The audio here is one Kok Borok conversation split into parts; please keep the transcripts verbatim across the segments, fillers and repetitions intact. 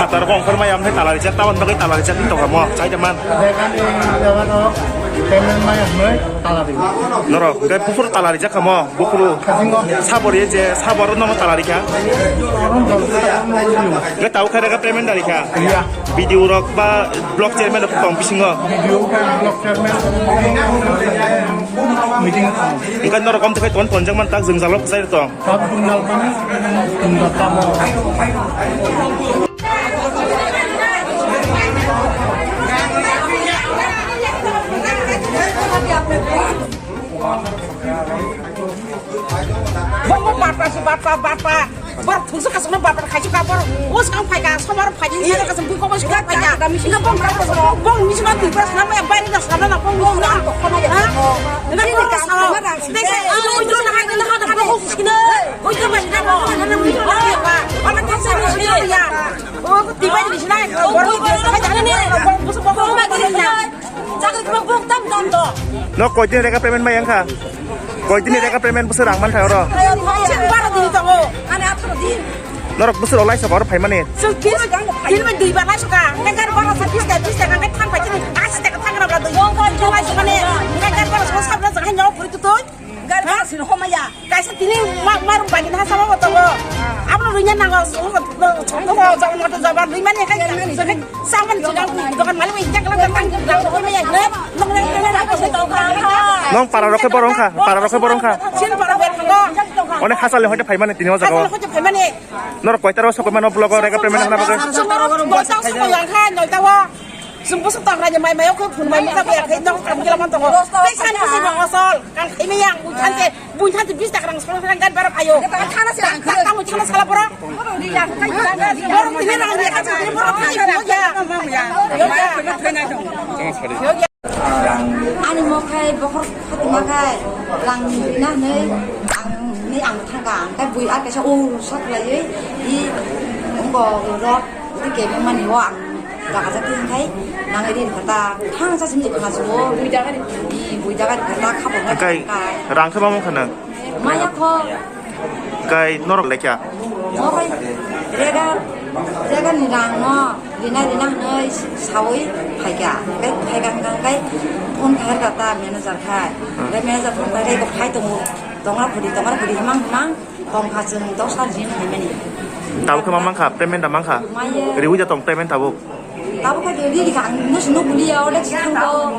Phatar kong khormai amthai tala rijak, tabon bagwi tala rijak ni tongkha mo, chai da man. Payment maya hwnwi tala rijak. Norok hwnkhe buphuru tala rijak kha mo, buphuru. Sabor ye je, sabor no tala rikha. Hwnkhe tau khe rega payment da rikha. B D O rok ba block chairman rok tong bisingo. B D O khe block chairman meeting tong. Hwnkhe norok om thai ton tonjak man tak jwngjal rok kwchai tong. Tabuk nal mani tunda tamo. Bo, bo, bata si, bata, bata. Bor thungsu kasukno bata khai suka bor. Os kang phai ka, somar phai ni, somar kasuk bui kobo suka phai ka. Ina bong ka, bong ni sima tu bas na ma, bai na sima na, bong ni sima. Ha? Ina bong sa. Dek sa, ina ujung na, ina na, na, na, na, na, na, No koi din rega payment mai yang kha? Koi din rega payment bwswk rang man kha oro? Norok bwswk rok lai sokor phai mani? Gari bhara sini homaya. Kaisa tini ma-, marung bagina ha sama bo tongo. Abono rwina nango, songno, songno, jabon moto jabon rwimani hai, saman chigang dokan malik bai jak lang tang lang homaya. Nong para rokhe borong kha, para rokhe borong kha. Sin para ber tongo. Onek hasal hoite phaimani tini o jaga. Hasal hoite phaimani. Norok koita ro sokoi mano blogo rega payment hana bagwi. Sokoi yang kha noita o. Chwng bwswk tong rani mai mai o khe phun mai mukha bia khe nok kam gila man tongo. Tei sani bwswk rong asol. Kang khaimai yang bui thanse, bui thanse bis taka rang song song gan bara phaio. Thana se ang khana. Tamo thana sala borok. Borok tini rang ni kha chini borok thai yo ya. Yo ya. Ani mokhai bokhor khatima khai rang rina hwnwi ang ni ang thangka ang khai bui ar kaisa o sat laiwi i bo rok. Udi kebeng mani o ang bagajak khe hwnkhai nang ri rwkha ta thang sa simi khna sugo. Bui jaga rwkha ta khapang. Hwnkhe rang khe ma mangkha nang? Maya kho. Hwnkhe norok lekha? Mo bai rega, rega ni rang no rina rina hwnwi sawi phaikha. Hwnkhe phaikha hwnkha hwnkhe phone khai rwkha ta manager khai. Hwnkhe manager phone khai khai bo khai tongo. Tongra khudi, tongra khudi himang himang. Tongkha chwng dosa jin phaimani. Tabuk khe ma mangkha, payment da mangkha? Maye. Riwi da tong payment tabuk? Tabuk khe riwi kha, ang nusu nuk liya, olek si thangko.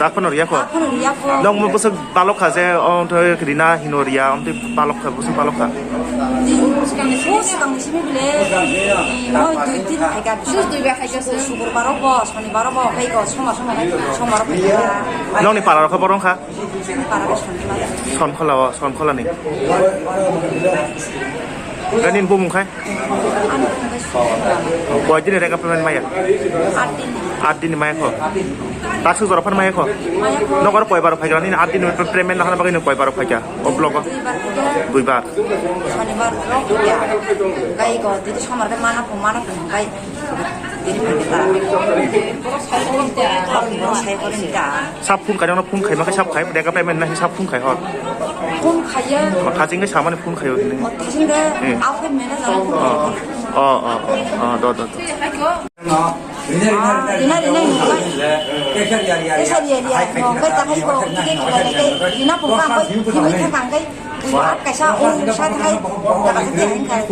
Da khono riya kho? Da khono riya kho. Nong mo bwswk balok kha je, o thoi rina hino riya, omtwi balok kha, bwswk balok kha? Din, bwskang ni simi bile, mo dui din phaikha. Dui bai phaikha. Sukur baro bo, soni baro bo, phaiko, soma soma, soma ro phaikha. Nongni para rok khe borong kha? Para rok Sonkhola. Sonkhola o, Sonkhola ni. Gani ni bumung khai? Koi dini rega payment maya? Aat dini. Aat dini maya kho? Taksuk jora phan maya kho? Maya kho. Nokar koi bar phaikha ni aat dini payment nahana bagwi nung koi bar phaikha? O blogo? Dui bar phaikha. Dui bar. Sonibar rok ya. Gai go, didi somar ke mana pho, mana pho, gai. Sab phone khaina, phone khaima khe sab khai, deka payment na sab phone khai hor. Phone khaiya. Thajing khe samani phone khaio hini. Thajing khe. Hmm. Aphai mena jana phone khai. Oh, oh, oh, oh, do, do, do. Rina, rina, rina, rina. Esa ria ria ria. Mo kai ta kai ko, ticket kila kai, rina phone ka kai, himi thang kai. Buibar kaisa o sa thai, jaga thai thai.